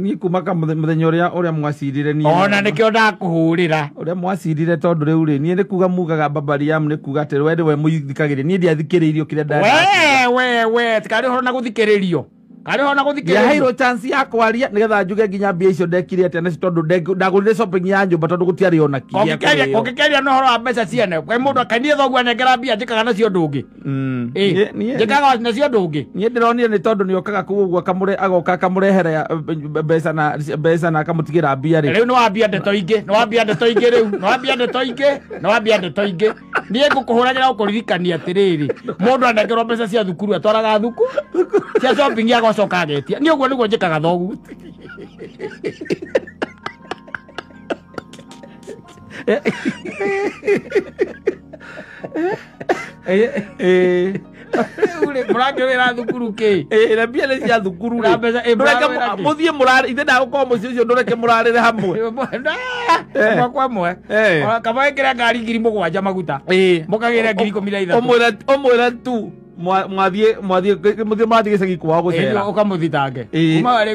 Niĩ kuma ka mũthenya ũrĩa mwacirire niĩ. Ona nĩkĩo ndakũhũrĩra. Ũrĩa mwacirire tondũ rĩu rĩ niĩ nĩ kuga mugaga Babariam nĩ kuga atĩ we nĩwe mũthikagĩrĩria niĩ ndiathikĩrĩirio kĩrĩa nda. We tikarĩ ũhoro na gũthikĩrĩrio. Karĩ ũhoro na gũthikĩrĩrio. Ndiaheirwo chance ya kwaria nĩgetha njuge nginya mbia icio ndekire atĩa nacio tondũ ndagũrire shopping ya nyũmba tondũ gũtiarĩ ona kĩrĩa. Ũngĩkeria na ũhoro wa mbeca ciene kwĩ mũndũ akanie thoguo anengera mbia njĩkaga nacio ũndũ ũngĩ. Njĩkaga nacio ũndũ ũngĩ. Niĩ ndĩronire nĩ tondũ nĩokaga kũu ũguo agoka akamũrehere mbeca na akamũtigĩra mbia rĩ. Rĩu nĩwambia ndeto ingĩ, nĩwambia ndeto ingĩ rĩu, nĩwambia ndeto ingĩ, nĩwambia ndeto ingĩ. Niĩ ngũkũhũragĩra gũkũririkania atĩrĩrĩ, mũndũ anengerwo mbeca cia thukuru atwaraga thuku cia shopping agacoka agetia. Niĩ ũguo nĩguo njĩkaga thoguo. Mũrangĩwĩra thukuru kĩ? Na mbia nĩ cia thukuru rĩ. Mũthiĩ mũrarĩ, ithe ndagũkorwo mũciĩ ũcio ndũreke mũrarĩre hamwe. Ĩmwe kwa ĩmwe. Kaba wĩkĩre ngari 7,000 maguta. Mũkagĩre 13,000. Ũmwĩre tu mwathiĩ mũrathiĩ gĩcagi kwao gũcera. Ũkamũthitange.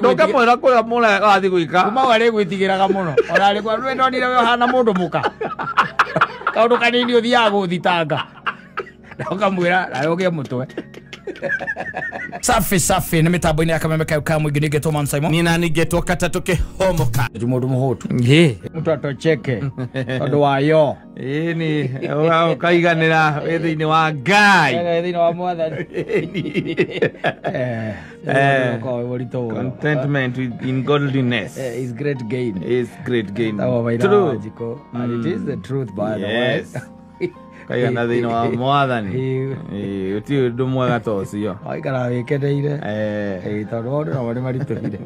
Ndũkamwĩra kũrĩa mũrathiĩ gwĩka. Kuma warĩ gwĩtigĩraga mũno. Ona rĩ we ndonire we ũhana mũndũ mũka. Kaũndũ kanini ũthiaga gũthitanga. Na ũkamwĩra nawe ũgĩe mũtwe. Safi safi nĩ mĩtambo-inĩ ya Kameme kayo ka mũingĩ nĩngetwo Man Simon. Niĩ nani ngetwo Katatũ Kĩhomoka. Ti mũndũ mũhũtu. Mũtu atocheke tondũ wa yo. Ĩni ũkaiganĩra wĩ thĩinĩ wa Ngai. Wĩ thĩinĩ wa Mwathani. Contentment in godliness is great gain. Is great gain. True. And it is the truth, by the way. Kaigana thĩinĩ wa Mwathani. Gũtirĩ ũndũ mwega ta ũcio. Waikara wĩkeneire. Tondũ maũndũ namo nĩ maritũhire.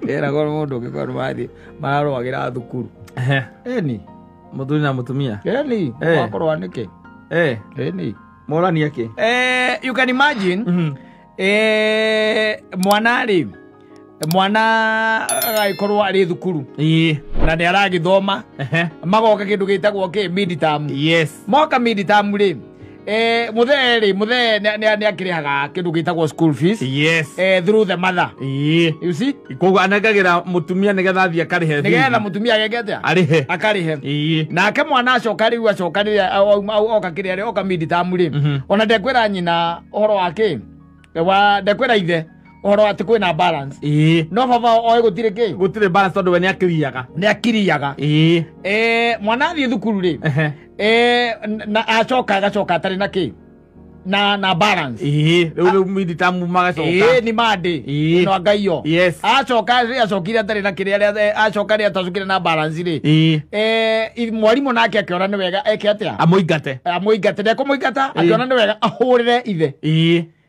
Ĩragwo mũndũ ũngĩkorwo mathiĩ mararũagĩra thukuru. Ĩni. Mũthuri na mũtumia. Ĩni. Makũrũa nĩkĩ? Ĩni. Morania kĩ? You can imagine. Mwana rĩ, mwana agagĩkorwo arĩ thukuru. Na nĩ aragĩthoma. Magoka kĩndũ gĩtagwo kĩ mid-term. Yes. Moka mid-term rĩ, mũthee rĩ, mũthee nĩ akĩrĩhaga kĩndũ gĩtagwo school fees. Yes. Through the mother. You see? Koguo anengagĩra mũtumia nĩgetha athiĩ akarĩhe. Nĩgetha mũtumia ageke atĩa? Arĩhe. Akarĩhe. Nake mwana acoka rĩu acoka rĩrĩa oka kĩrĩa rĩ, oka mid-term rĩ, ona ndekwĩra nyina ũhoro wa kĩ? Ndekwĩra ithe ũhoro atĩ kwĩna balance. No baba oĩ gũtirĩ kĩ? Gũtirĩ balance tondũ we nĩ akiriaga. Nĩ akiriaga. Mwana athiĩ thukuru rĩ, na acoka agacoka atarĩ na kĩ? Na balance. Rĩu mid-term magacoka. Nĩ Monday. No Ngai. Yes. Acoka rĩ acokire atarĩ na kĩrĩa acoka rĩ atacokire na balance rĩ. Mwarimũ nake akĩona nĩ wega eke atĩa? Amũingate. Amũingate. Ndekũmũingata, akĩona nĩ wega ahũrĩre ithe.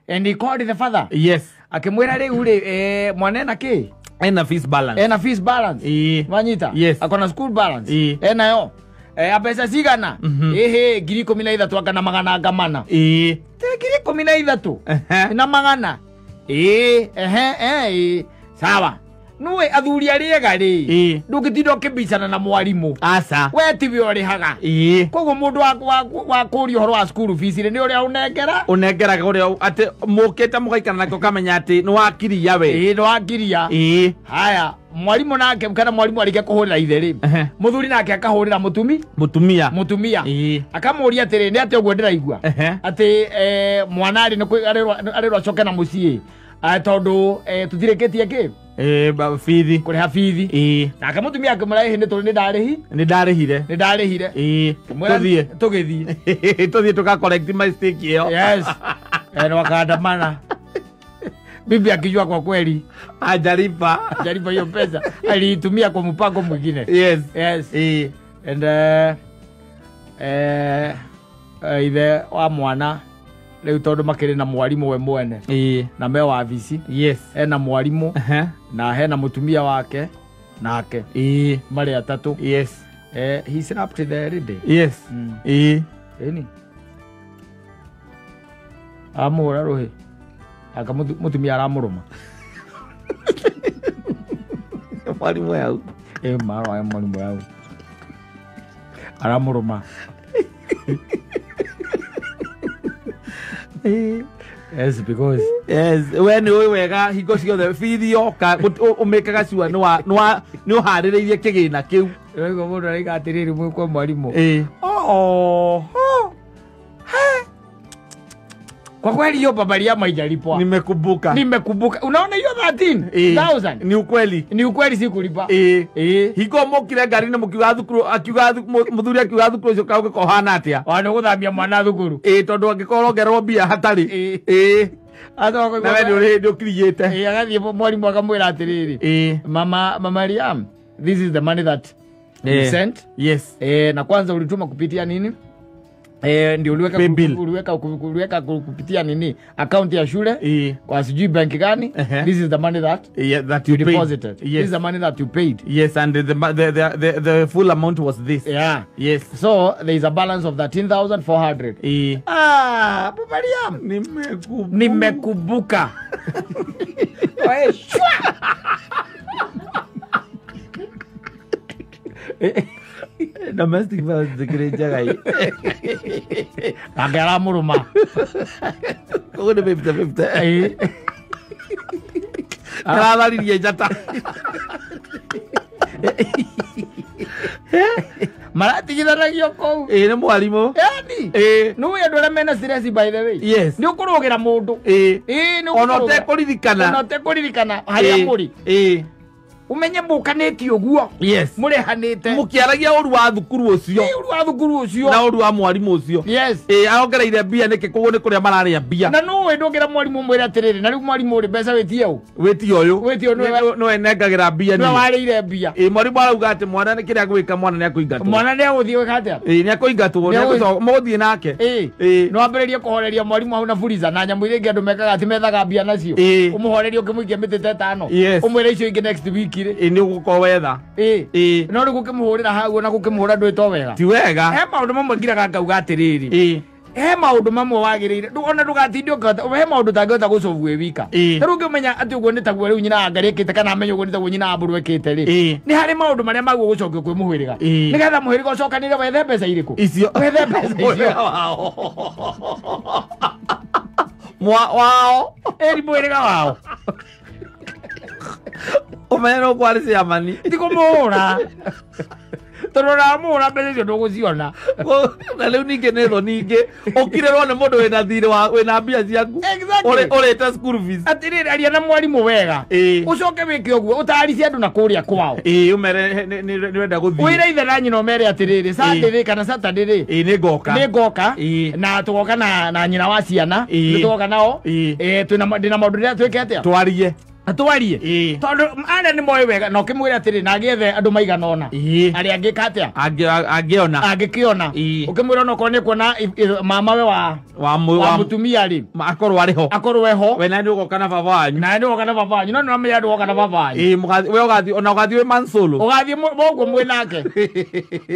And he called the father. Yes. Akĩmwĩra rĩu rĩ, mwana ena kĩ? Ena fees balance. Ena fees balance. Wanyita? Yes. Akona school balance. Enayo. Mbeca cigana? Ĩhĩ, 13,000 anga na magana anga mana. Te 13,000 na magana. Ehe, sawa. Nũĩ athuri arĩa ega rĩ, ndũngĩtinda ũkĩmbicana na mwarimũ. Aca. We tiwe ũrĩhaga. Koguo mũndũ wa kũũria ũhoro wa school fees rĩ, nĩ ũrĩa ũnengera? Ũnengeraga ũrĩa atĩ mũkĩte mũgaikara nake ũkamenya atĩ nĩ wakiria we. Nĩ wakiria. Haya, mwarimũ nake kana mwarimũ arĩkia kũhũrĩra ithe rĩ, mũthuri nake akahũrĩra mũtumia. Mũtumia. Akamũria atĩrĩ, nĩ atĩ ũguo ndĩraigua. Atĩ mwana rĩ nĩ arĩrwo acoke na mũciĩ. Tondũ tũtirĩkĩtie kĩ? Bithi. Kũrĩha bithi. Nake mũtumia akĩmwĩra ĩhĩ nĩ ndarĩhi. Nĩ ndarĩhire. Nĩ ndarĩhire. Tũthiĩ. Tũgĩthiĩ. Tũthiĩ tũka collect mistake ĩyo. Yes. Na wakaandamana. Bibi akijua kwa kweli hajalipa. Hajalipa hiyo pesa. Aliitumia kwa mpango mwingine. Yes. Yes. And ithe wa mwana rĩu tondũ makĩrĩ na mwarimũ we mwene. Na me wabici. Yes. Ena mwarimũ. Na hena mũtumia wake nake. Marĩ atatũ. Yes. He snapped the lady. Yes. Ĩni. Amũhũra rũhĩ. Aka mũtumia aramũrũma. Mwarimũ yau. Mara mwarimũ yau. Aramũrũma. Yes, because Yes, we nĩ ũĩ wega hingo ciothe bithi yoka ũmĩkaga cua nĩ ũharĩrĩirie kĩgĩna kĩu. Ũraigua mũndũ araiga atĩrĩrĩ mwĩ kwa mwarimũ. Oh, kwa kweli hiyo baba Liam haijalipwa. Nimekumbuka. Nimekumbuka. Unaona hiyo 13,000? Ni ukweli. Ni ukweli sikulipa. Hingo mokire ngari na mukiuga thukuru akiuga muthuri akiuga thukuru ucio kauge kohana atia. Ona guthamia mwana thukuru. Tondu angikorwo ongererwo mbia hatari. Athoka na we nĩ ũrĩ hĩndĩ ũkirigĩte. Agathiĩ mwarimu akamwĩra atĩrĩrĩ. Mama Liam, this is the money that you sent. Yes. Na kwanza ulituma kupitia nini? Ndio uliweka kupitia nini account ya shule kwa sijui bank gani. This is the money that that you deposited. Yes. This is the money that you paid. Yes, and the full amount was this. Yeah. Yes. So there is a balance of 13,400. Ah, Baba Liam, nimekumbuka. Domestic violence zikiri njega i. Nake aramũrũma. Koguo nĩ 50-50. Aratharirie njata. Maratigithanagio kũu. Nĩ mwarimũ. Yani. Nĩũĩ andũ arĩa mena stress by the way. Yes. Nĩ ũkũrũgĩra mũndũ. Ona ũtekũririkana. Ona ũtekũririkana harĩa mũrĩ. Umenye mũkanĩtie ũguo. Yes. Mũrehanĩte. Mũkĩaragia ũru wa thukuru ũcio. Ũru wa thukuru ũcio. Na ũru wa mwarimũ ũcio. Yes. Arongereire mbia nĩkĩ koguo nĩ kũrĩa mararĩa mbia. Na nũĩ ndũngĩra mwarimũ mwĩre atĩrĩrĩ na rĩu mwarimũ ũrĩ mbeca wĩtie ũ. Wĩtie ũyũ. Wĩtie ũyũ nĩwe nengagĩra mbia niĩ. Nĩwe warĩire mbia. Mwarimũ arauga atĩ mwana nĩ kĩrĩa agwĩka mwana nĩ akũingatwo. Mwana nĩ agũthiĩ gwĩka atĩa? Nĩ akũingatwo nĩ mũgũthiĩ nake. No ambĩrĩrie kũhoreria mwarimũ hau na fuliza na nyamũ iria ingĩ andũ mekaga atĩ methaga mbia nacio. Ũmũhorerie ũkĩmũikia mĩtĩ ta ĩtano. Ũmwĩre icio ingĩ next week. Nĩ ũgũkorwo wetha. No rĩu gũkĩmũhũrĩra hau na gũkĩmũhũra ndwĩtwo wega. Ti wega. He maũndũ mamwe ngiraga ngauga atĩrĩrĩ. He maũndũ mamwe wagĩrĩire ona ndũgatinde ũkĩhota he maũndũ ũtangĩhota gũcobu wĩ wika. Ta rĩu ũngĩmenya atĩ ũguo nĩ taguo rĩu nyina wa Ngarĩ ĩkĩte kana amenye ũguo nĩ taguo nyina wa Mbũrũ ĩkĩte rĩ. Nĩ harĩ maũndũ marĩa maguo gũcokio kwĩ mũhĩrĩga. Nĩgetha mũhĩrĩga ũcokanĩre wethe mbeca irĩkũ? Icio. Wethe mbeca icio. Wao. Ĩri mũhĩrĩga wao. Ũmenye no kwarĩ ciamani. Ti kũmũhũra. Tondũ ũramũhũra mbeca icio ndũgũciona. Na rĩu ningĩ nĩ thoni ingĩ ũkirĩrwo nĩ mũndũ wĩna thirĩ wa wĩna mbia ciaku. Ũrĩte school fees. Atĩrĩrĩ aria na mwarimũ wega. Ũcoke wĩke ũguo ũtaricie andũ na kũrĩa kwao. Ũmere nĩ ũrenda gũthiĩ. Wĩre ithe na nyina ũmere atĩrĩrĩ Saturday kana Saturday rĩ. Nĩ ngoka. Nĩ ngoka. Na tũgoka na nyina wa ciana. Nĩ tũgoka nao. Twĩna ndĩna maũndũ ndĩrĩa twĩke atĩa? Twarie. Atwarie tondu arĩa nĩ moĩ wega na ũkĩmwĩra atĩrĩ na agĩethe andũ maigana ũna arĩa angĩka atĩa angĩona angĩkĩona ũkĩmwĩra onokorwo nĩ kuona mamawe wa mũtumia rĩ akorwo arĩ ho akorwo eho we na nĩ ũgoka na baba wanyu na nĩ ũgoka na baba wanyu no nĩ ũramenya ndũgoka na baba wanyu we ũgathiĩ ona ũgathiĩ wĩ mansolo ũgathiĩ ũguo mwĩ nake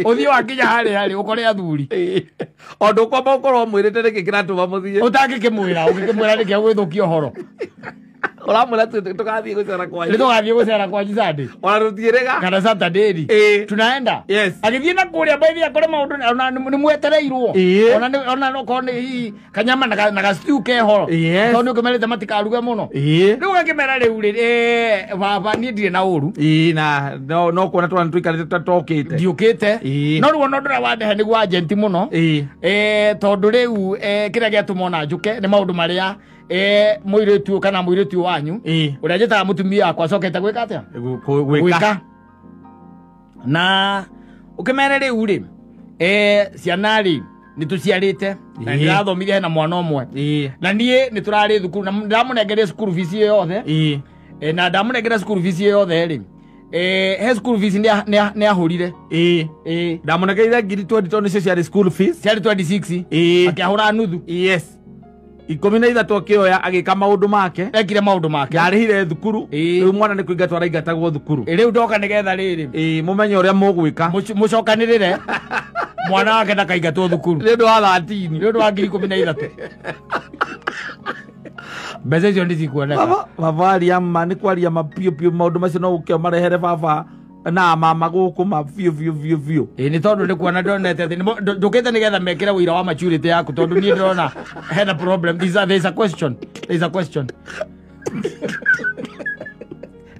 ũthiĩ wakinya harĩa rĩ ũkore athuri o ndũkwamba ũkorwo ũmwĩrĩte nĩkĩ kĩratũma mũthiĩ ũtangĩkĩmwĩra ũngĩkĩmwĩra nĩkĩ agwĩthũkia ũhoro Ũramwĩra tũgathiĩ gũcera kwanyu. Nĩ tũgathiĩ gũcera kwanyu Sunday. Ona tũtiĩrĩga. Kana Saturday rĩ. Tunaenda. Yes. Agĩthiĩ na kũrĩa baithe akore maũndũ ona nĩ mwetereirwo. Ona ona okorwo nĩ hihi kanyama na ga stew keho. Tondũ nĩ ũkĩmerĩte matikaruge mũno. Rĩu akĩmera rĩu rĩ baba niĩ ndirĩ na ũru. Na no kuona twana tũikarĩte tũtokĩte. Ndiũkĩte. No rĩu ona ũndũ ũrĩa wandehe nĩguo agent mũno. Tondũ rĩu kĩrĩa gĩatũma ona njũke nĩ maũndũ marĩa mũirĩtu kana mũirĩtu wanyu ũrĩa njĩtaga mũtumia wakwa acokete gwĩka atĩa gwĩka na ũkĩmere rĩu rĩ ciana rĩ nĩ tũciarĩte na ndĩrathomire hena mwana ũmwe na niĩ nĩ tũrarĩ thukuru na ndamũnengeire school fees ĩyo yothe na ndamũnengera school fees ĩyo yothe rĩ he school fees nĩ ahũrire ndamũnengeire ngiri 20 tondũ nĩcio ciarĩ school fees ciarĩ 26 akĩahũra nuthu. Yes. 13 akĩoya agĩka maũndũ make ekire maũndũ make ndarĩhire thukuru rĩu mwana nĩ kũingatwo araingatagwo thukuru rĩu ndoka nĩgetha rĩrĩ mũmenye ũrĩa mũgwĩka mũcokanĩrĩre mwana wake ndakaingatwo thukuru nĩ ũndũ wa 13 nĩ ũndũ wa ngiri 13 mbeca icio nĩ cikuoneka baba aria ma nĩ kwaria ma piũ piũ maũndũ macio no ũke marehere baba na mama gũkũ ma biũ biũ biũ biũ. Ĩ nĩ tondũ nĩ kuona ndonete atĩ ndũkĩte nĩgetha mekĩre wĩira wa maturity yaku tondũ niĩ ndĩrona hena problem. There is a question. There is a question.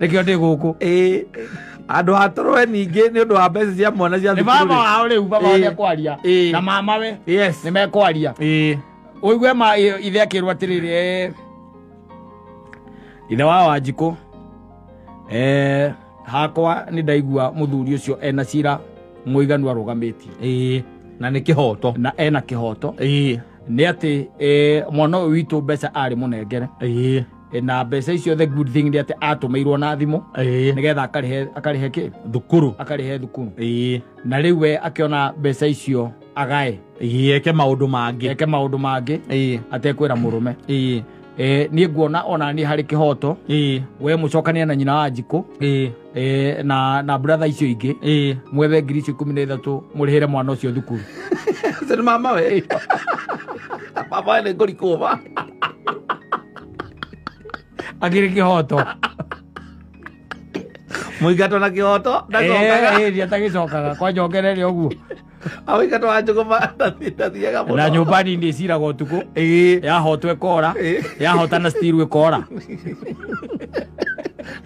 Nĩkĩo ndĩ gũkũ. Ĩ andũ hatũrwe ningĩ nĩ ũndũ wa mbeca cia mwana cia Nĩ thukuru baba rĩ. wao rĩu baba wao nĩekwaria Ĩ. na mama we Yes. nĩ mekwaria. Ĩ. Ũigue ma ithe akĩrwo atĩrĩrĩ ithe wa Wanjikũ hakwa nĩ ndaigua mũthuri ũcio ena cira mũiganu arũgamĩtie. Ĩ. Na nĩ kĩhoto. Na ena kĩhoto. Ĩ. Nĩ atĩ mwana ũyũ witũ mbeca arĩ mũnengere. Ĩ. Na mbeca icio the good thing nĩ atĩ atũmĩirwo na thimũ. Ĩ. Nĩgetha akarĩhe kĩ? Thukuru. Akarĩhe thukuru. Ĩ. Na rĩu we akĩona mbeca icio agae. Ĩ, eke maũndũ mangĩ. Eke maũndũ mangĩ. Ĩ. Atekwĩra mũrũme. Ĩ. Niĩ nguona ona niĩ harĩ kĩhoto. Ĩ. We mũcokanie na nyina wa Wanjikũ. Ĩ. Na brother icio ingĩ. Ĩ. Mwethe ngiri icio 13 mũrĩhĩre mwana ũcio thukuru. Ũcio nĩ mama we. Mama we nĩ ngũrikũma. Akĩrĩ kĩhoto. Mũingato na kĩhoto ndacokaga. Ĩ, atagĩcokaga kwa njongerere ũguo. Awĩingatwo wa Njũgũma ndathiaga mũno. Na nyũmba nini ĩciraga ũtukũ. Ĩ. Yahotwo ĩkora. Ĩ. Yahota na stiru ĩkora.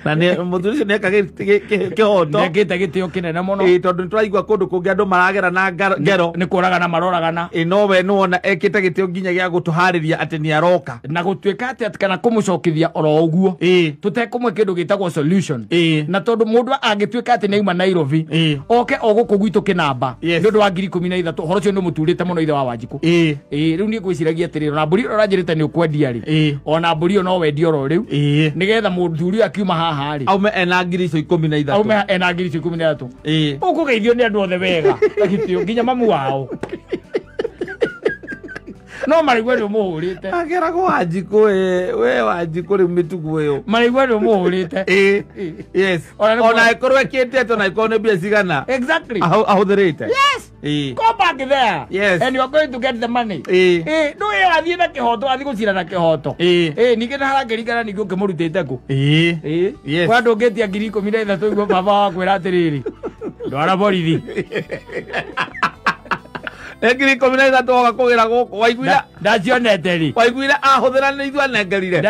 Na nĩ mũthuri ũcio nĩeka kĩhoto. Nĩekĩte gĩtĩo kĩnene mũno. Ĩ, tondũ nĩtũraigua kũndũ kũngĩ andũ maragera na ngero. Nĩ kũragana maroragana. Ĩ, no we nĩwona ekĩte gĩtĩo nginya gĩa gũtũharĩria atĩ nĩaroka. Na gũtuĩka atĩ kana kũmũcokithia oro ũguo. Ĩ. Tũtekũmwe kĩndũ gĩtagwo solution. Ĩ. Na tondũ mũndũ angĩtuĩka atĩ nĩauma Nairobi. Ĩ. Oke o gũkũ gwitũ kĩnamba. Yes. Nĩ ũndũ wa ngiri 13 ũhoro ũcio nĩ ũmũturĩte mũno ithe wa Wanjikũ. Ĩ. Ĩ, rĩu niĩ ngwĩciragia atĩrĩrĩ, ona mbũri ĩyo ũranjĩrĩte nĩ ũkwendia rĩ. Ĩ. Ona mbũri ĩyo no wendie oro rĩu. Ĩ. Nĩgetha mũthuri ũyũ akiuma haha rĩ. Aume ena ngiri icio 13. Aume ena ngiri icio 13. Ĩ. Ũkũgeithio nĩ andũ othe wega. Na gĩtĩo nginya mamu wao. No maraigua nĩ ũmũhũrĩte. Ageragwo Wanjikũ we Wanjikũ rĩu mĩtugo ĩyo. Maraigua nĩ ũmũhũrĩte. Ĩ. Yes. Ona Ona ĩkorwo ĩkĩte atĩ ona ĩkorwo nĩ mbia cigana. Exactly. Ahũthĩrĩte. Yes. Ĩ. Go back there. Yes. And you are going to get the money. Ĩ. Ĩ, ndũĩ athiĩ na kĩhoto, athiĩ gũcira na kĩhoto. Ĩ. Ĩ, ningĩ nĩ harakĩringana ningĩ ũkĩmũrutĩte kũ. Ĩ. Ĩ. Yes. Kwa ndũngĩtia ngiri 13 ũguo baba wakwĩra atĩrĩrĩ. Ndwara borithi. Nĩ ngiri 13 woka kũgĩra gũkũ waiguire Ndacionete rĩ. waiguire ahũthĩra nĩ ithuĩ anengerire.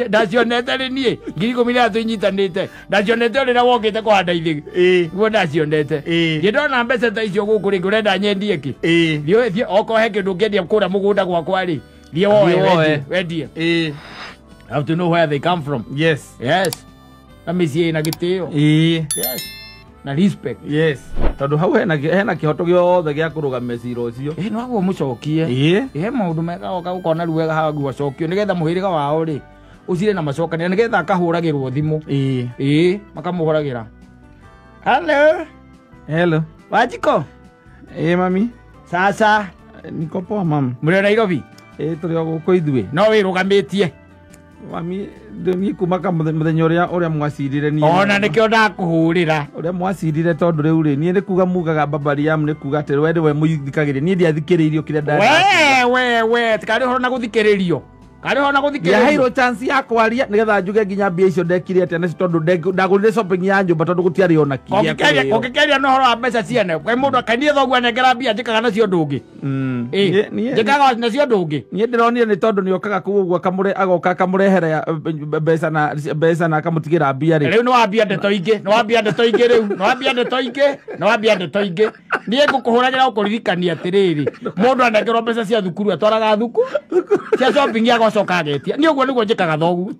Ndacionete rĩ niĩ ngiri 13 inyitanĩte. Ndacionete o rĩrĩa wokĩte kũhanda ithĩgi. Ĩ. Guo ndacionete. Ĩ. Niĩ ndona mbeca ta icio gũkũ rĩngĩ ũrenda nyendie kĩ? Ĩ. Thiĩ okorwo he kĩndũ ũngĩendia kũrĩa mũgũnda gwakwa rĩ. Thiĩ woe Thiĩ woe. wendie. Ĩ. Have to know where they come from. Yes. Yes. Na mĩciĩ ĩna gĩtĩo. Ĩ. Yes. Na respect. Yes. Tondũ hau hena kĩhoto gĩothe gĩa kũrũgamia cira ũcio. Ĩ, no aguo mũcokie. Ĩ. Ĩ, he maũndũ mega oka ũkona rĩu wega haguo acokio nĩgetha mũhĩrĩga wao rĩ ũcire na macokanĩra nĩgetha akahũragĩrwo thimũ. Ĩ. Ĩ, makamũhũragĩra. Hello. Hello. Wanjikũ. Ĩ mami. Sasa. Niko poa mam. Mũrĩ o Nairobi? Ĩ, tũrĩ o gũkũ ithuĩ. No wĩrũgamĩtie. Mami, niĩ kuma ka mũthenya ũrĩa mwacirire niĩ. Ona nĩkĩo ndakũhũrĩra. Ũrĩa mwacirire tondũ rĩu rĩ, niĩ nĩ kuga mugaga Babariam nĩ kuga atĩ we nĩwe mũthikagĩrĩria. Niĩ ndiathikĩrĩirio kĩrĩa We, we, tikarĩ ũhoro na gũthikĩrĩrio. Karĩ ũhoro na gũthikĩrĩrio. Ndiaheirwo chance ya kwaria nĩgetha njuge nginya mbia icio ndekire atĩa nacio tondũ ndagũrire shopping ya nyũmba tondũ gũtiarĩ ona kĩ gĩa kũrĩo. Ũngĩkĩaria na ũhoro wa mbeca ciene, kwĩ mũndũ akanie thoguo anengera mbia njĩkaga nacio ũndũ ũngĩ. Ĩ, njĩkaga nacio ũndũ ũngĩ. Niĩ ndĩronire nĩ tondũ nĩokaga kũu ũguo agoka akamũrehere mbeca na akamũtigĩra mbia rĩ. Rĩu nĩwambia ndeto ingĩ, nĩwambia ndeto ingĩ rĩu, nĩwambia ndeto ingĩ, nĩwambia ndeto ingĩ. Niĩ ngũkũhũragĩra gũkũririkania atĩrĩrĩ, mũndũ anengerwo mbeca cia thukuru atwaraga thukuru, cia shopping agacoka agetia. Niĩ ũguo nĩguo njĩkaga thoguo.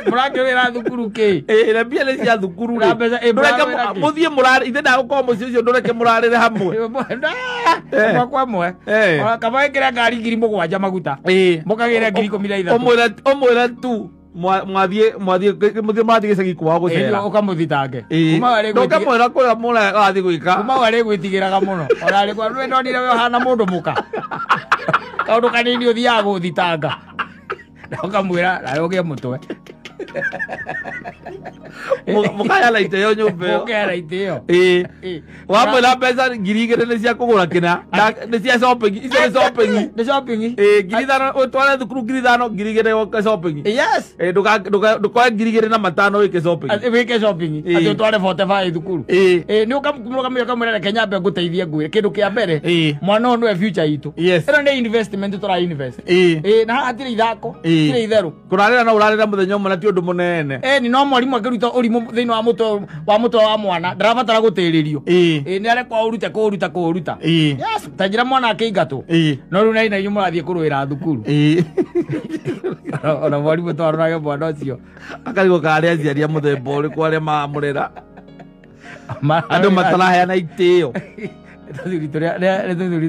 Mũrakĩwĩra thukuru kĩ? Ĩ, na mbia nĩ cia thukuru rĩ. Na mbeca, ĩ, Ndũreke mũrawĩra kĩ? mũthiĩ mũrarĩ, ithe ndagũkorwo mũciĩ ũcio ndũreke mũrarĩre hamwe. Ĩmwe kwa ĩmwe. Ona kaba ĩkĩre ngari ngiri 7 maguta. Mũkagĩre ngiri 13. Ũmwĩre tu mwathiĩ mũrathiĩ gĩcagi kwao gũcera. Ũkamũthitange. Kuma warĩ Ndũkamwĩra kũrĩa mũrathiĩ gwĩka. Kuma warĩ gwĩtigĩraga mũno. Ona rĩ kwa nĩ ndonire we ũhana mũndũ mũka. Kaũndũ kanini ũthiaga gũthitanga. Na ũkamwĩra nawe ũgĩe mũtwe. Mukayana iteo nyumba ĩyo. Mukayana iteo. Ĩĩ. Wamwĩra mbeca 2,000 nĩ cia kũgũra kĩna nĩ cia shopping, icio nĩ shopping. Nĩ shopping. Ĩĩ, 5,000 ũtware thukuru 5,000 2,000 woke shopping. Yes. Ĩĩ, ndũkoe 2,005 wĩke shopping. Wĩke shopping. Atĩ ũtware 45 thukuru. Ĩĩ. Ĩĩ, nĩ ũkamũrũgamia ũkamwĩra reke nyambe ngũteithie ngwĩre kĩndũ kĩa mbere. Mwana ũyũ nĩwe future itũ. Yes. Ĩno nĩ investment tũra invest. Ĩĩ. Ĩĩ, na haha hatirĩ ithako, hatirĩ itherũ. Kũrarĩra no ũrarĩra mũthenya ũmwe na ti ũndũ mũnene. Ĩĩ, no mwarimu akĩruta ũrimũ thĩinĩ wa mũtwe wa mwana ndarabatara gũtĩrĩrio. Ĩĩ. Ĩĩ, nĩ arekwo aũrute kũũruta kũũruta. Ĩĩ. Yes, ta njĩra mwana akĩingatwo. Ĩĩ. No rĩu na inyuĩ mũrathiĩ kũrũĩra thukuru. Ĩĩ. Ona mwarimũ twarorage mwana ũcio. Akarigwo karĩ aciari a mũthemba ũrĩkũ arĩa maramũrera. Andũ mataraheana itĩo. Tũthuri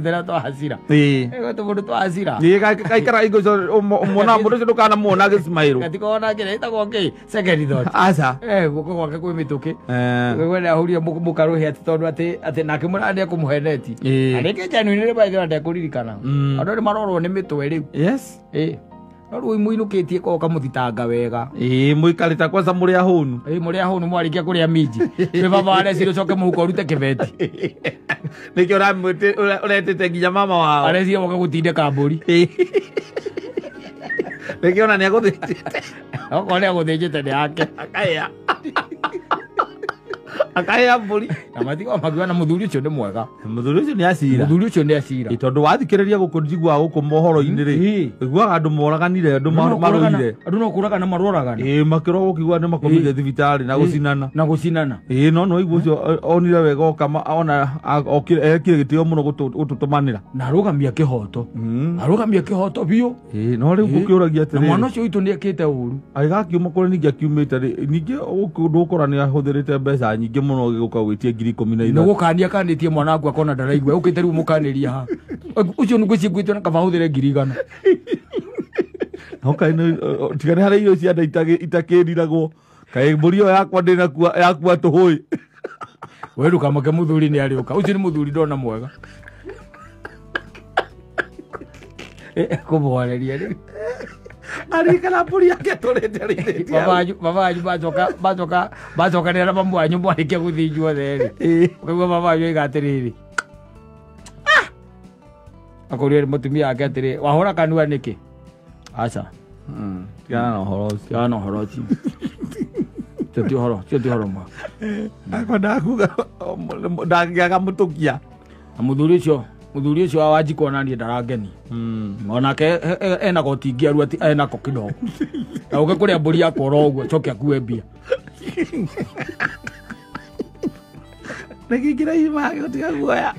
tũrĩa twahacira. Ĩĩ. Tũmũndũ twahacira. Ĩĩ, kaikara ingo icio ũmuona mũndũ ũcio ndũkanamuona agĩcimaĩrwo. Gatikoragwo na kĩrĩa ĩtagwo kĩ? Second thought. Aca. Guoko gwake kwĩ mĩtũkĩ. We nĩ ahũrire mũkarũhĩ atĩ tondũ atĩ nake mũrani ekũmũheneti. Ĩĩ. Na rĩngĩ genuinely by the way ndekũririkana. Andũ nĩ marorwo nĩ mĩtwe rĩu. Yes. Ĩĩ. No rĩu mũinũkĩtie ko ũkamũthitanga wega. Ĩĩ, mũikarĩte kwanza mũrĩ ahũnu. Ĩĩ, mũrĩ ahũnu mwarĩkia kũrĩa minji. Twĩ baba arecire ũcoke mũhuko ũrute kĩbeti. Nĩkĩo ũretĩte nginya mama wao. Arecire woke gũtindĩka mbũri. Nĩkĩo ona nĩagũthĩnjĩte. Okorwo nĩagũthĩnjĩte nĩ yake. Akahĩa. Akahĩa mbũri. Na matigwo makiuga na mũthuri ũcio nĩ mwega. Mũthuri ũcio nĩ acira. Mũthuri ũcio nĩ acira. Ĩ, tondũ wathikĩrĩria gũkũ njiguaga gũkũ mohoro-inĩ rĩ, ũiguaga andũ moraganire, andũ marũire. Andũ no kũragana maroragana. Ĩ, makĩrwo gũkiuga nĩ makomire thibitarĩ na gũcinana. Na gũcinana. Ĩ, no no igua ũcio onire wega oka ona okire ekire gĩtĩo mũno gũtũtũmanĩra. Na arũgamia kĩhoto. Arũgamia kĩhoto biũ. Ĩ, no rĩu gũkĩũragia atĩrĩrĩ. Na mwana ũcio witũ nĩ ekĩte ũru. Agĩgakiuma kũrĩa ningĩ akiumĩte rĩ, ningĩ gũkũ ndũgũkora nĩ ahũthĩrĩte mbeca nyingĩ mũno agĩũka gwĩtia 15,000. Nĩ gũkania kanĩtie mwana waku akona ndaraigua ũkĩte rĩu mũkanĩria ha. Ũcio nĩ ngwĩciria ngwĩtio na kaba hũthĩre 100,000. No kaĩ tiga nĩ harĩ irio cia nda itakĩriragwo. Kaĩ mbũri ĩyo yakwa ndĩnakua yakua tũhũĩ. We ndũkamake mũthuri nĩ arĩũka. Ũcio nĩ mũthuri ndona mwega. Kũmũhoreria rĩu. Arikana mbũri yake tũrĩte rĩrĩtie. Baba wanyu bacokanĩra na mamu wanyu mwarĩkia gũthĩnjwo othe rĩ. Ũkaigua baba wanyu oiga atĩrĩrĩ. Akũria mũtumia wake atĩrĩ, wahũra kanua nĩkĩ? Aca. Tigana na ũhoro ũcio. Tigana na ũhoro ũcio. Ũcio ti ũhoro, ũcio ti ũhoro mwega. Akwa ndakuga ndangĩaga mũtũkia. Na mũthuri ũcio wa Wanjikũ ona niĩ ndarangenia. Onake ena goti ingĩaru atĩ enako kidogo. Na ũke kũrĩa mbũri yakwa oro ũguo acoke akue mbia. Nĩkĩingĩra irima gũtiga guoya.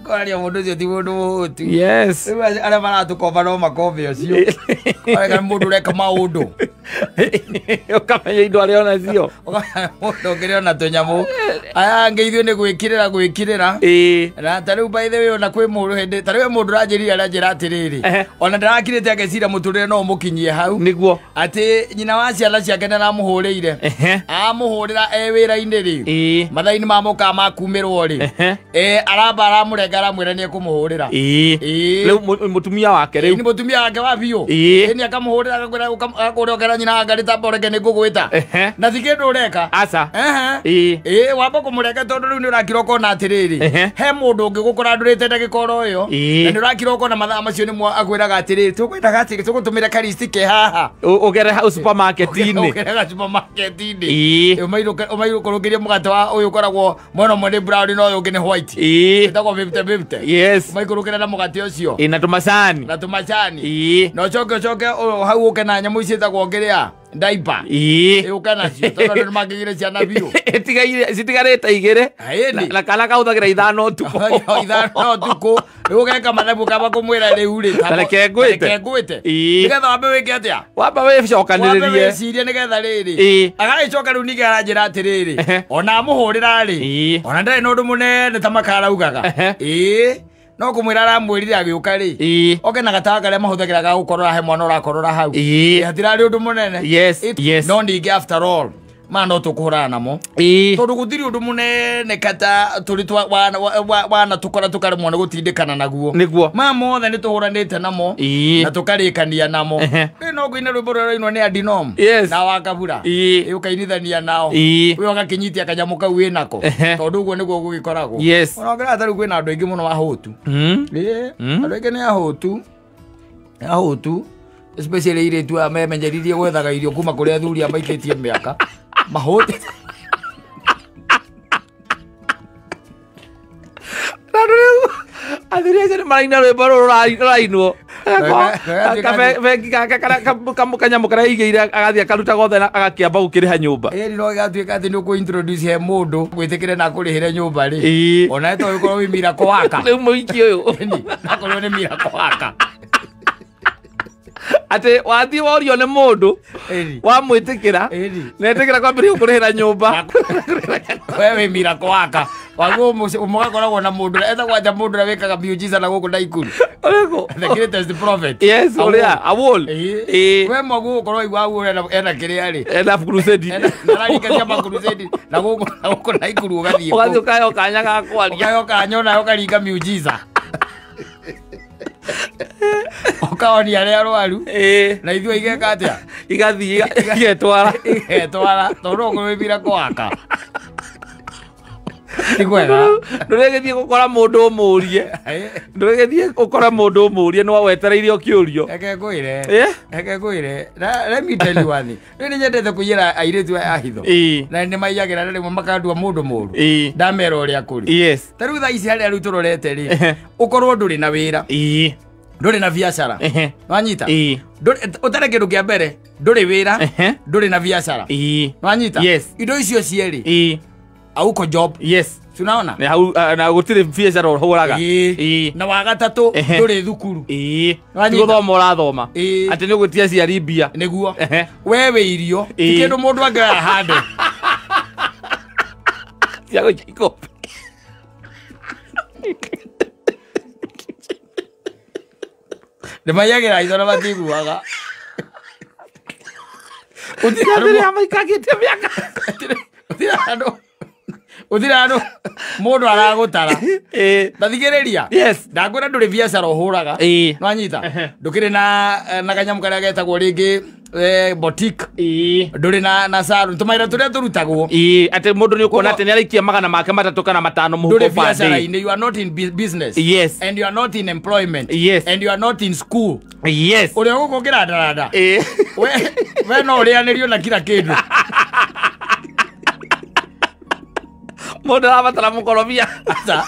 Kwaria mũndũ ũcio ti mũndũ mũhũtu. Yes. Rĩu arĩa maratũkomba no makombe ũcio. Kana mũndũ ũreka maũndũ. Ũkamenya indo arĩa onacio. Ũkamenya mũndũ ũngĩ ona tũnyamũ. Aya angĩ ithuĩ nĩ gwĩkĩrĩra gwĩkĩrĩra. Ĩĩ. Na ta rĩu by the way ona kwĩ mũndũ hĩndĩ ta rĩu mũndũ ũranjĩrire aranjĩra atĩrĩrĩ. Ona ndarakirĩte ageciria mũtũrĩre no ũmũkinyie hau. Nĩguo. Atĩ nyina wa ciana ciake nĩ aramũhũrĩire. Amũhũrĩra e wĩra-inĩ rĩ. Mathaa-inĩ ma mũka makumĩrwo rĩ. Aramba aramũrenga aramwĩra nĩ ekũmũhũrĩra. Ĩĩ. Rĩu mũtumia wake rĩu. Nĩ mũtumia wake wa biũ. Ĩĩ. Nĩ akamũhũrĩra agakwĩra ũkera nyina anga nĩ tamba ũreke nĩ ngũgwĩta. Na ti kĩndũ ũreka. Aca. Ĩĩ. Ĩĩ, wamba kũmũreka tondũ rĩu nĩ ũrakira ũkona atĩrĩrĩ. He mũndũ ũngĩ gũkũrandũrĩte ndagĩka oro ĩyo. Na nĩ ũrakira ũkona mathaa macio nĩmo akwĩraga atĩrĩrĩ, tũkwendaga atĩ tũgũtũmĩra karisti ke haha. Ũgere hau supermarket-inĩ. Ũgere hau supermarket-inĩ. Ũmairũkũrũkĩrie mũgate wa ũyũ ũkoragwo mwena ũmwe nĩ brown na ũyũ ũngĩ nĩ white. Ĩtagwo 50-50. Yes. Ũmaikũrũkĩre na mũgate ũcio. Ĩĩ, na tũmacani. Na tũmacani. Ĩĩ. Na ũcoke hau ũke na nyamũ ici ciĩtagwo kĩrĩa? Diaper. Ĩĩ. Ũke nacio tondũ andũ nĩmangĩgire ciana biũ. Citigarĩte igĩrĩ. Ĩni. Na kana kahũthagĩra ithano ũtukũ. Ithano ũtukũ. Rĩu ũgeka mathabu kaba kũmwĩra rĩu rĩ. Ta reke ngwĩte. Reke ngwĩte. Ĩĩ. Nĩgetha wambe wĩke atĩa? Wamba wĩcokanĩrĩrie. Wambe wĩcirie nĩgetha rĩrĩ. Ĩĩ. Agagĩcoka rĩu ningĩ aranjĩra atĩrĩrĩ. Ona amũhũrĩra rĩ. Ĩĩ. Ona ndarĩ na ũndũ mũnene ta makaraugaga. Ĩĩ. No kũmwĩra aramwĩrire agĩũka rĩ. Ĩĩ. Oke na gatawa karĩa mahũthagĩra ga gũkorora he mwana ũrakorora hau. Ĩĩ. Hatirarĩ ũndũ mũnene. Yes. Yes. No ningĩ after all Ma no tũkũhũrana namo. Tondũ gũtirĩ ũndũ mũnene kata tũrĩ wana tũkora tũkaremwo nĩ gũtindĩkana naguo. Nĩguo. Ma mothe nĩ tũhũranĩte namo na tũkarĩkania namo. Rĩu no ngũine rwĩmbo rũrĩa rũrainwo nĩ Adinom na Wakabura. Ũkainithania nao. Ũyũ agakĩnyitia kanyamũ kau wĩnako. Tondũ ũguo nĩguo gũgĩkoragwo. Ona ũngĩrora ta rĩu kwĩna andũ aingĩ mũno ahũtu. Andũ aingĩ nĩ ahũtu. Ahũtu. Especially airĩtu aya memenyeririe gwethaga irio kuma kũrĩ athuri aya maikĩtie mĩaka. Mahũti. Athuri acio nĩ maraina rwĩmbo rũrũ rũrainwo. Bengi gake kanyamũ karĩa aigĩire agathiĩ akaruta gothe na agakĩamba gũkĩrĩha nyũmba. Ĩni no gĩgatuĩka atĩ nĩ ũkũ introduce he mũndũ gwĩtĩkĩre na akũrĩhĩre nyũmba rĩ. Ona to ũkorwo wĩ miracle worker. Rĩu mũiki ũyũ. Ĩni, nakorwo nĩ miracle worker. Atĩ wathiĩ worio nĩ mũndũ wamwĩtĩkĩra na etĩkĩra kwambĩrĩria gũkũrĩhĩra nyũmba. We wĩ miracle worker. Waguo mũgakoragwo na mũndũ etagwo atĩa mũndũ ũrĩa wĩkaga miujiza na gũkũ Naikuru. Ũrĩkũ? The greatest prophet. Yes, ũrĩa Awol. We mwaguo gũkorwo waigua Awol ena kĩrĩa rĩ. Ena crusade. Nararikacia ma crusade na gũkũ Naikuru ũgathiĩ. Ũgathiĩ ũkaheo kanya ga kwaria. Ũkaheo kanya onawe ũkaringa miujiza. Ũkahonia arĩa arwaru. Na ithuĩ igeka atĩa? Igathiĩ igetwara. Igetwara tondũ ũkorwo wĩ miracle worker. Ti kwega. Ndũrĩgĩthiĩ gũkora mũndũ ũmũrie. Ndũrĩgĩthiĩ gũkora mũndũ ũmũrie nĩ wetereire ũkĩũrio. Reke ngwĩre. Reke ngwĩre. Let me tell you one thing. Rĩu nĩ nyendete kũiyĩra airĩtu aya a hitho. Na nĩ maiyagĩra na rĩmwe makandua mũndũ mũũru. Ndamera ũrĩa kũrĩ. Yes. Ta rĩu thaa ici harĩa rĩu tũrorete rĩ, ũkorwo ndũrĩ na wĩra. Ndũrĩ na biacara. Wanyita? Ũtarĩ kĩndũ kĩa mbere, ndũrĩ wĩra, ndũrĩ na biacara. Wanyita? Yes. Indo icio cierĩ. Auko job. Yes. Tunaona? Na hau na gũtirĩ biacara ũhũraga. Na wa gatatũ ndũrĩ thukuru. Ti gũthoma ũrathoma. Atĩ nĩ ũgwĩtia aciari mbia. Nĩguo. We wĩ irio. Ti kĩndũ mũndũ angĩoya handũ. Cia gũikia ikombe. Nĩ maiyagĩra itho na matiguaga. Gũtirĩ maikangĩtie mĩaka. Gũtirĩ handũ mũndũ aragũtara. Ta thikĩrĩria. Yes. Ndakwĩra ndũrĩ biacara ũhũraga. Nĩwanyita? Ndũkĩrĩ na kanyamũ karĩa getagwo rĩngĩ boutique. Ndũrĩ na salon. Tũmawĩra tũrĩa tũrutagwo. Atĩ mũndũ nĩ ũkuona atĩ nĩ araikia 300 kana 500 mũhuko Ndũrĩ biacara-inĩ. You are not in business. Yes. And you are not in employment. Yes. And you are not in school. Yes. Ũrĩa gũkũ ũkĩrandaranda. We no ũrĩanĩrio na kila kĩndũ. Mũndũ arabatara mũkorobia. Aca.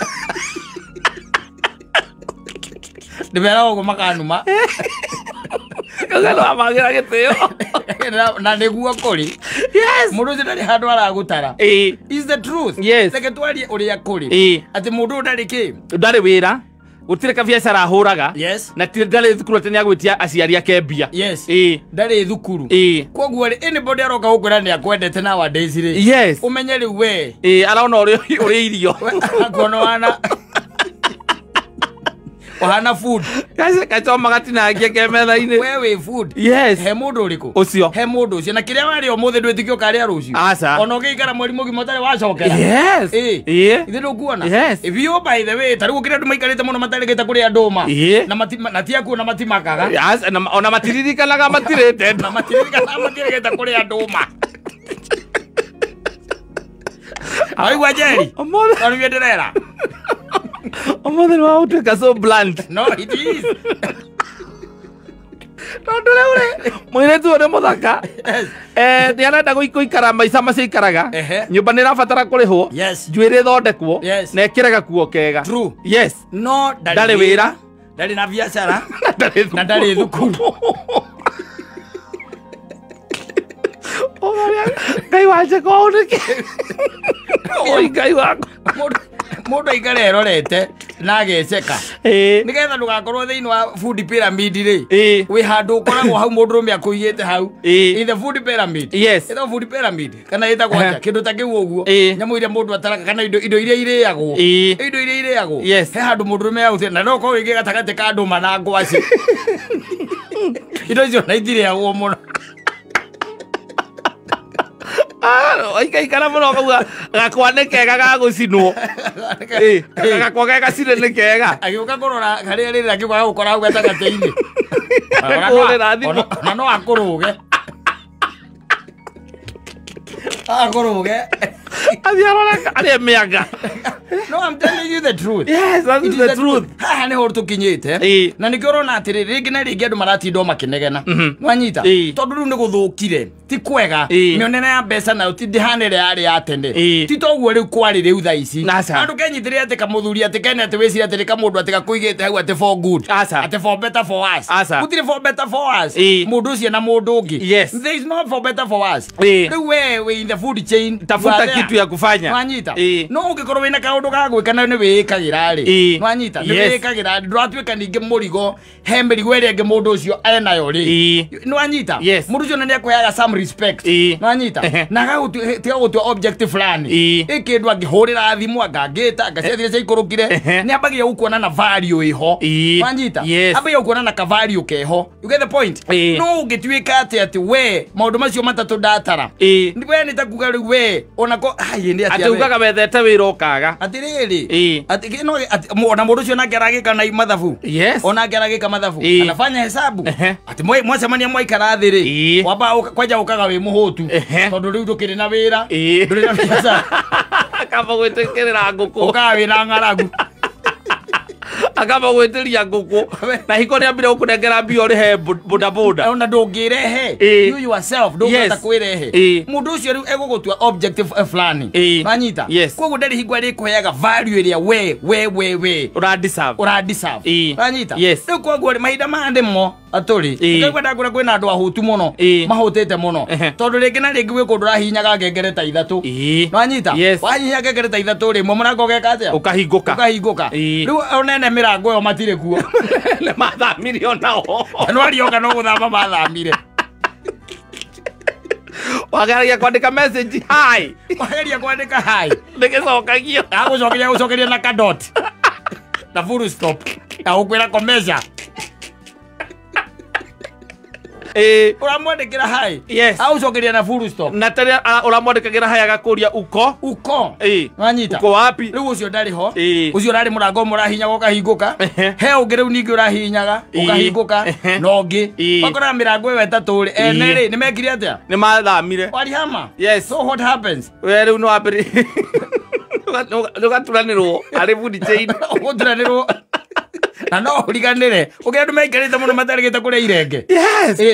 Ndĩmeraga ũguo makanuma. Kagano amagĩra gĩtĩo. Na nĩguo kũrĩ. Yes. Mũndũ ũcio ndarĩ handũ aragũtara. Is the truth. Yes. Reke twarie ũrĩa kũrĩ. Atĩ mũndũ ũyũ ndarĩ kĩ? Ndarĩ wĩra. Gũtirĩ kabiacara ahũraga. Yes. Na ndarĩ thukuru atĩ nĩagwĩtia aciari ake mbia. Yes. Ndarĩ thukuru. Koguo rĩ, anybody aroka gũkwĩra nĩ akwendete nowadays rĩ. Yes. Ũmenye rĩu we. Arona ũrĩ irio. Akuona wana. Ohana food. Kachoma gatinangie ke metha-inĩ. We wĩ food. Yes. He mũndũ ũrĩkũ? Ũcio. He mũndũ ũcio. Na kĩrĩa warĩa ũmũthĩ ndwĩtĩkio ũkarĩa rũciũ. Aca. Ona ũngĩikara mweri mũgima ũtarĩ wacokera. Yes. Ithe ndũkuona? Yes. If you by the way, ta rĩu gũkĩrĩ andũ maikarĩte mũno matarĩgĩte kũrĩa ndũma. Na ti akuo na matimakaga. Ona matiririkanaga matirĩte. Na matiririkanaga matirĩgĩte kũrĩa ndũma. Waigua Jerry? Ũmũthĩ. Tondũ niĩ ndĩrera. Ũmũthĩ nĩ wagũtuĩka so blunt. No, it is. Tondũ rĩu rĩ, mũirĩtu ũyũ nĩ mũthaka. Nĩ arenda gũikara maica macio aikaraga. Nyũmba nĩ ĩrabatara kũrĩhwo. Yes. Njuĩrĩ ĩthondekwo. Yes. Na ĩkĩre gakuo kega. True. Yes. No, ndarĩ wĩra. Ndarĩ na biacara. Na ndarĩ thukuru. Ngai wa Njeko nĩkĩ? Oi Ngai wakwa. Mũndũ aikare erorete na ageceka. Nĩgetha ndũgakorwo thĩinĩ wa food pyramid rĩ. Wĩ handũ ũkoragwo hau mũndũrũme akũigĩte hau. In the food pyramid. Yes. Ĩtagwo food pyramid. Kana ĩtagwo atĩa? Kĩndũ ta kĩu ũguo. Nyamũ iria mũndũ ataraga kana indo iria irĩagwo. Indo iria irĩagwo. Yes. He handũ mũndũrũme aũte na no ũkorwo wĩ gatagatĩ ka ndũma na ngwacĩ. Indo icio na itirĩagwo mũno. Waikaikara mũno ũkauga gakwa nĩ kega ga gũcinwo. Gakwa ge gacine nĩ kega. Agĩũka kũrora harĩa rĩrĩ akĩũka gũkora hau gatagatĩ-inĩ. Kũhũrĩra thimũ. Na no akũrũge. Akũrũge. Athiĩ arore arĩe mĩanga. No, I'm telling you the truth. Yes, that is the truth. Haha nĩho tũkinyĩte. Na nĩkĩo ũrona atĩrĩrĩ, rĩngĩ na rĩngĩ andũ maratindwo makĩnegena. Nwanyita? Tondũ rĩu nĩ gũthũkire, ti kwega. Mĩonere ya mbeca nayo ti ndĩhana ĩrĩa yarĩ ya tene. Ti toguo rĩu kwarĩ rĩu thaa ici. Andũ kenyitĩrĩre atĩ kamũthuri atĩ kene atĩ wĩcirie atĩ nĩ kamũndũ atĩ gakũigĩte hau atĩ for good. Atĩ for better for us. Gũtirĩ for better for us. Mũndũ ũcio na mũndũ ũngĩ. There is no for better for us. Rĩu we wĩ in the food chain. Tafuta kitu ya kufanya. Nwanyita? No ũngĩkorwo wĩna kaũndũ ga gwĩka nayo nĩ wĩĩkagĩra rĩ. Nwanyita? Nĩ wĩĩkagĩra ndũratuĩka ningĩ mũrigo he mĩrigo ĩrĩa ĩngĩ mũndũ ũcio enayo rĩ. Nwanyita? Mũndũ ũcio nĩ akũheaga some respect. Nwanyita? Na agagũtua gũtua objective fulani. Ĩ kĩndũ angĩhũrĩra thimũ angangĩta angaciathire ciaikũrũkire nĩ ambagia gũkuona na value ĩho. Nwanyita? Ambagia gũkuona na ka value keho. You get the point? No ũngĩtuĩka atĩ atĩ we maũndũ macio matatũ ndatara. We nĩ ta kuga rĩu we onako atĩ ugaga wethete wĩra ũkaga. Atĩrĩrĩ, atĩ no ona mũndũ ũcio nake aragĩka na mathabu. Onake aragĩka mathabu. Anafanya hesabu. Atĩ mwacemania mwaikara thĩ rĩ, wamba kwanja ũkaga wĩ mũhũtu. Tondũ rĩu ndũkĩrĩ na wĩra, ndũrĩ na biacara. Akamba gwĩtĩkĩrĩra ngũkũ. Ũkaga wĩna ng'aragu. Akamba gwĩtĩria ngũkũ. Na hiko nĩ ambire gũkũnengera mbia ũrĩhe bodaboda. Ona ndũngĩrehe. You yourself ndũngĩhota kwĩrehe. Mũndũ ũcio rĩu egũgũtua objective fulani. Wanyita? Koguo ndarĩ hingo arĩkũheaga value ĩrĩa we ũra deserve. Ũra deserve. Wanyita? Rĩu koguo rĩ mahinda maya nĩmo atũrĩ. Nĩkwenda ndakũra kwĩna andũ ahũtu mũno. Mahũtĩte mũno. Tondũ rĩngĩ na rĩngĩ gwĩ kũndũ ũrahihinyaga ngengere ta ithatũ. Wanyita? Wahihinya ngengere ta ithatũ rĩ, mũrango ũgeka atĩa? Ũkahingũka. Ũkahingũka. Rĩu onene mĩrango ĩyo matirĩ kuo. Nĩ mathamire onao. No arioka no gũthama mathamire. Wageragia kwandĩka message hi. Wageria kwandĩka hi. Ndĩgĩcokagio. Agũcokeria gũcokeria na ka dot. Na full stop. Na ũkwĩra komesha. Ũramwandĩkĩra hi. Agũcokeria na full stop. Na tene ũramwandĩkagĩra hi agakũria uko. Uko. Nwanyita? Uko wapi? Rĩu ũcio ndarĩ ho. Ũcio ũrarĩ mũrango ũmwe ũrahihinyaga ũkahingũka. He ũngĩ rĩu ningĩ ũrahihinyaga ũkahingũka na ũngĩ. Ũgakoraga mĩrango ĩyo ĩtatũ rĩ, ene rĩ nĩ mekire atĩa? Nĩ mathamire. Warihama? Yes. So what happens? We rĩu nĩ wambĩrĩria ndũgaturanĩrwo arĩ food chain. Ũgũturanĩrwo. Na no ũriganĩre. Ũkĩra andũ maikarĩte mũno matarĩgĩte kũrĩa irenge.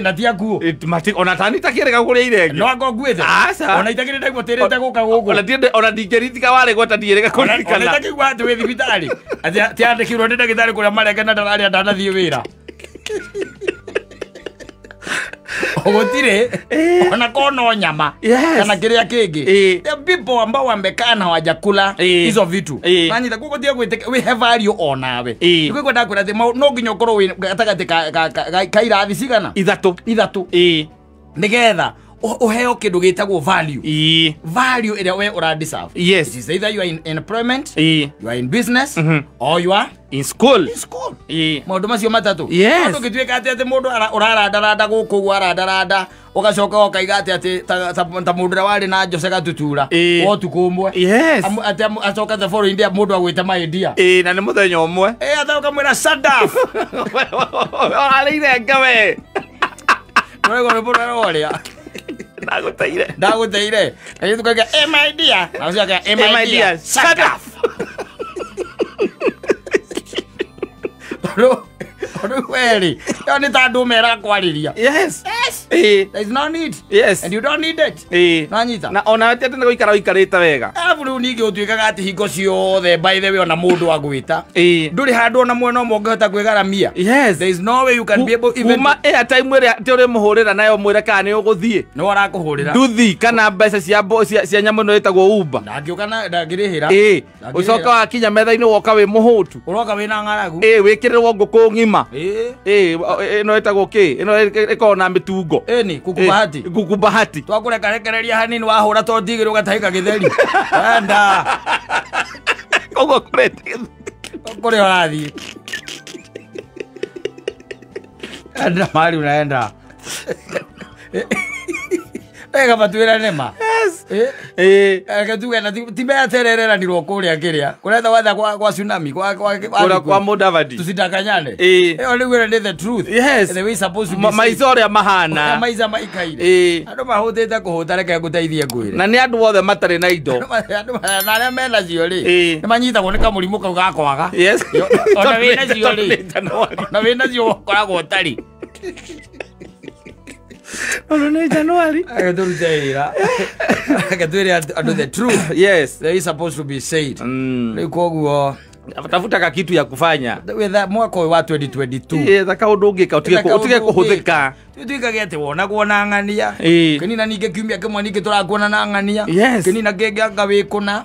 Na ti akuo. Ona tani itakĩrĩga kũrĩa irenge. No anga ũkuĩte. Aca. Ona itakĩrĩ ndaigua tĩrĩte gũka gũkũ. Ona ndingĩritika warĩ gweta ndiĩrĩga kũririkana. Ona itakĩigua atĩ wĩ thibitarĩ. Atĩ ti andĩkirwo nĩ ndagĩtarĩ kũrĩa marenge na ndararĩa ndanathiĩ wĩra. Gũtirĩ ona kono nyama kana kĩrĩa kĩngĩ. The people ambao wamekaa na hawajakula hizo vitu. Nanyita koguo tiga gwĩtĩka we have value onawe. Nĩguo kwenda kwĩra atĩ no nginya ũkorwo wĩ gatagatĩ ka irathi cigana? Ithatũ. Ithatũ. Nĩgetha ũheo kĩndũ gĩtagwo value. Value ĩrĩa we ũra deserve. Yes. It is either you are in employment, you are in business, or you are in school. In school. Maũndũ macio matatũ. Yes. Andũ gĩtuĩka atĩ atĩ mũndũ ũrarandaranda gũkũ ũguo arandaranda ũgacoka ũkaiga atĩ atĩ ta mũndũ ũrĩa warĩ na Jose Gatutura wa ũtukũ ũmwe. Yes. Atĩ acokete bũrũri-inĩ mũndũ agwĩte my dear. Na nĩ mũthenya ũmwe. Atĩ ũkamwĩra shut up. Ũrarĩ irenge we. Rwĩgo rwĩmbo rũrĩa ũrĩa. Ndagũteire. Ndagũteire. Na ithuĩ tũkauga, my dear. Na ũcio akauga, my dear, shut up. Tondũ we-rĩ, ĩyo nĩ ta ndũma ĩrakwarĩria. Yes. Yes. There is no need. Yes. And you don't need it. Nwanyita? Na ona ti atĩ nĩ gũikara ũikarĩte wega. Arabu rĩu ningĩ ũtuĩkaga atĩ hingo ciothe by the way ona mũndũ agwĩta. Ndũrĩ handũ ona mwena ũmwe ũngĩhota kwĩgaramia. Yes. There is no way you can be able even kuma airtime ĩrĩa atĩ ũrĩmũhũrĩra nayo ũmwĩre kana nĩ ũgũthiĩ. Nĩ arakũhũrĩra. Nduthi kana mbeca cia nyamũ ĩno ĩtagwo Uber. Ndangĩũka na ndangĩrĩhĩra. Ũcoka wakinya metha-inĩ woka wĩ mũhũtu. Ũroka wĩna ng'aragu. Wĩkĩrĩrwo ngũkũ ng'ima. Ĩno ĩtagwo kĩ? Ĩno ĩkoragwo na mĩtungo. Ĩni kuku bahati. Kuku bahati. Twakũrekarekereria hanini wahũra to ndigĩrĩ ũgatahĩka gĩtheri. Enda. Koguo kũrete kũrĩa ũrathiĩ. Enda mahali unaenda. Ega matuĩra nĩma. Yes. Reke tuge na ti meaterereranirwo kũrĩa kĩrĩa kũretha gwatha kwa tsunami kwa kwa Mudavadi. Tusidanganyane. Ĩyo nĩguo nĩ the truth. Yes. The way supposed to be said. Maica ũrĩa mahana. Ũrĩa maica maikaire. Andũ mahũtĩte kũhũta, reke ngũteithie ngwĩre. Na nĩ andũ othe matarĩ na indo. Andũ na arĩa menacio rĩ, nĩ manyitagwo nĩ kamũrimũ kau ga kwaga. Ona wĩnacio rĩ, Tondũ nĩ January. Ona wĩnacio ũkoragwo ũtarĩ. Tondũ nĩ January. Reke tũrute wĩra, reke twĩre andũ the truth. Yes. The way supposed to be said. Rĩu koguo Tafuta kakitu ya kufanya. Wetha mwaka ũyũ wa 2022. Etha kaũndũ ũngĩka ũtige kũhũthĩka. Tuikage atĩ wonagwo na ng'ania. Kĩnina ningĩ kiumia kĩmwe ningĩ tũrakuona na ng'ania. Kĩnina kĩngĩ anga wĩ kũna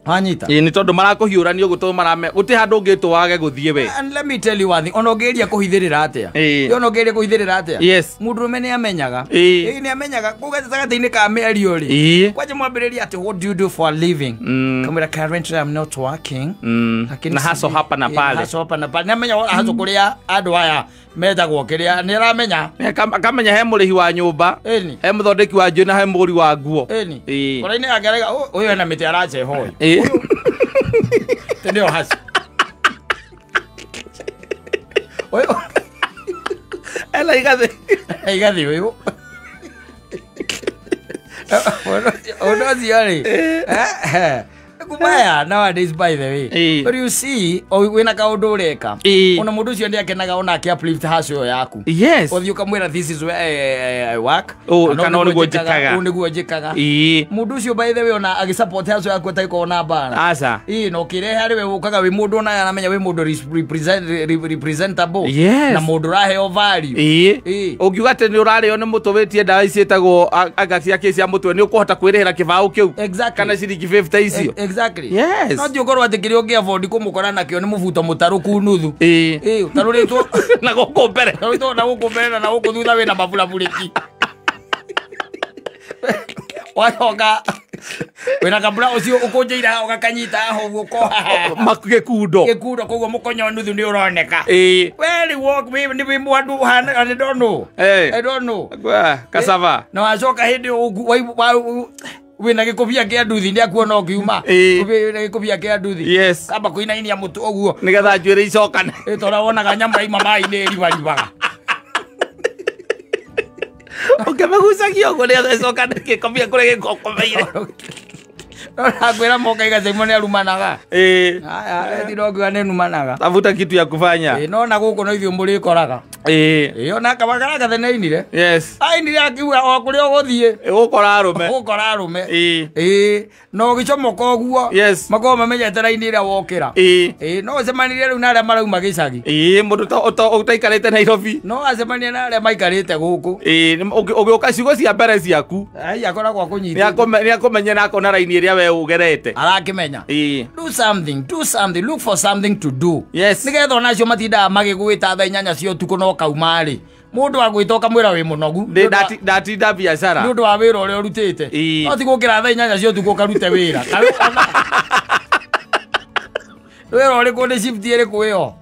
wanyita. Ĩĩ, nĩ tondũ marakũhiũrania ũguo, tondũ marame gũtirĩ handũ ũngĩtwo wage gũthiĩ we. And let me tell you one thing, ona ũngĩgeria kũhithĩrĩra atĩa, ona ũngĩgeria kũhithĩrĩra atĩa, mũndũrũme nĩ amenyaga. Ĩĩ, nĩ amenyaga kũu gatagatĩ-inĩ ka mĩario rĩ, kwanja mwambĩrĩria atĩ, "What do you do for a living?" Kamwĩra, "Currently I'm not working." Lakini Na hustle hapa na pale. Hustle hapa na pale. Nĩ amenya hustle kũrĩa andũ aya metagwo kĩrĩa, nĩ aramenya. Akamenya he mũrĩhi wa nyũmba, he mũthondeki wa njuĩrĩ na he mũgũri wa nguo. Kora-inĩ angĩarega, "Ũyũ ena mĩtĩ araceha ũyũ." Nĩyo hustle ũyũ. Ena igathĩ. Igathĩ ũyũ. Ũndũ ũcio rĩ, kumaya nowadays, by the way. But you see, o wĩna kaũndũ ũreka, ona mũndũ ũcio nĩ akenaga ona akĩ uplift hustle ĩyo yaku. Ũthiĩ ũkamwĩra, "This is where I work." Ũũ, kana ũũ nĩguo njĩkaga. Ũũ nĩguo njĩkaga. Mũndũ ũcio, by the way, ona agĩsupport hustle yaku atagĩkorwo na mbara. Aca. Ĩĩ, na ũkĩrehe harĩ we ũkaga wĩ mũndũ ona aramenya wĩ mũndũ representable na mũndũ ũraheo value. Ũngiuga atĩ nĩ ũrarĩo nĩ mũtwe, wĩtie ndawa ici ciĩtagwo anga cia kĩ cia mũtwe, nĩ ũkũhota kwĩrĩhĩra kĩbaũ kĩu kana ciringi 50 icio. Exactly. Yes. No ti ũkorwo atĩ kĩrĩa ũngĩ afford kũmũkora nakĩo nĩ mũbuto mũtarũku nuthu. Ĩĩ, ũtarũrĩtwo Na gũkũ mbere. Ũtarũrĩtwo na gũkũ mbere na gũkũ thutha wĩna maburabũrĩki. Wacoka wĩna kabura ũcio ũkũnjĩire haha ũgakanyita haha ũguo ũkoha haha. Gĩkundo. Gĩkundo, koguo mũkonyo nuthu nĩ ũroneka. We rĩu nĩ wĩ mwandu ũhana, I don't know. I don't know. Kasava. Na wacoka hĩndĩ ĩyo wĩna gĩkũbia kĩa nduthi, nĩ akuona ũkiuma. Wĩna gĩkũbia kĩa nduthi. Kamba kũinainia mũtwe ũguo. Nĩgetha njuĩrĩ icokane. Ĩ, tondũ wonaga nyamũ yaima maĩ-inĩ ĩribaribaga. Ũkĩmĩgucagia ũguo nĩgetha ĩcokane gĩkobia kũrĩa gĩkokomeire. Nakwĩra mokaiga Simon nĩ arumanaga. Aya, ndinokiuga nĩ numanaga. Tafuta kitu ya kufanya. Ĩ, no na gũkũ no ithuĩ mũrĩkoraga. Ĩ, ona kabagara gathe nĩ ainire. Ainire akiuga o kũrĩa ũgũthiĩ Ũgũkora arũme. Ũgũkora arũme. Ĩ, na ũgĩcomoka ũguo makorwo mamenyete raini ĩrĩa wokĩra. Ĩ, no ũcemanirie rĩu na arĩa marauma gĩcagi. Ĩĩ, mũndũ ũtaikarĩte Nairobi. No acemanie na arĩa maikarĩte gũkũ. Ĩĩ, ũgĩũka ciugo cia mbere ciaku Ai, akoragwo akũnyitĩte. Nĩ akũmenya na akona raini ĩrĩa we ũgerete. Arakĩmenya. Do something, do something, look for something to do. Nĩgetha onacio matindaga magĩgwĩta thaa 8 cia ũtukũ no kauma rĩ, mũndũ agwĩta ũkamwĩra wĩ mũnogu Ndĩ ndatinda biacara. nĩ ũndũ wa wĩra ũrĩa ũrutĩte. No ti gũkĩra thaa 8 cia ũtukũ ũkarute wĩra. Wĩra ũrĩkũ? Nĩ shift ĩrĩkũ ĩyo?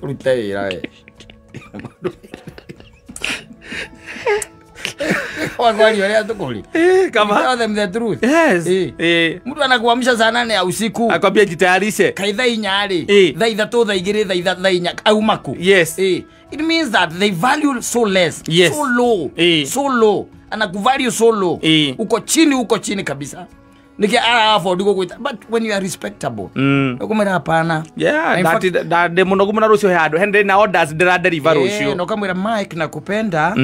Rute wĩra we. Wakwaria ũrĩa tũkũri. Kama Tell them the truth. Mtu anakuamsha saa 8 ya usiku. Akwambia jitayarishe. Kai thaa 4 rĩ, thaa 3, thaa 2, thaa 4 auma kũ? It means that they value so less, so low, so low. Anakuvalue so low. Uko chini, uko chini kabisa. Niki ara afford gũgwĩta. But when you are respectable, ũkũmwĩra hapana. Yeah, In fact- ndĩ mũnogu mũno, rũciũ he handũ he ndĩ na orders ndĩra deliver rũciũ. Na ũkamwĩra, "Mike, nakupenda,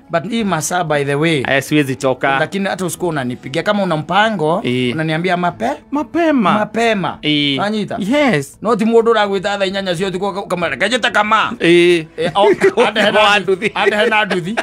but hii masaa, by the way, Siwezi choka. Lakini hata usikuwa unanipigia kama una mpango, unaniambia Mapema. mapema." Wanyita? Yes. No ti mũndũ ũragwĩta thaa 8 cia ũtukũ ũkamwĩra kenjĩte kama. Andehe Wa na nduthi. Andehe na nduthi.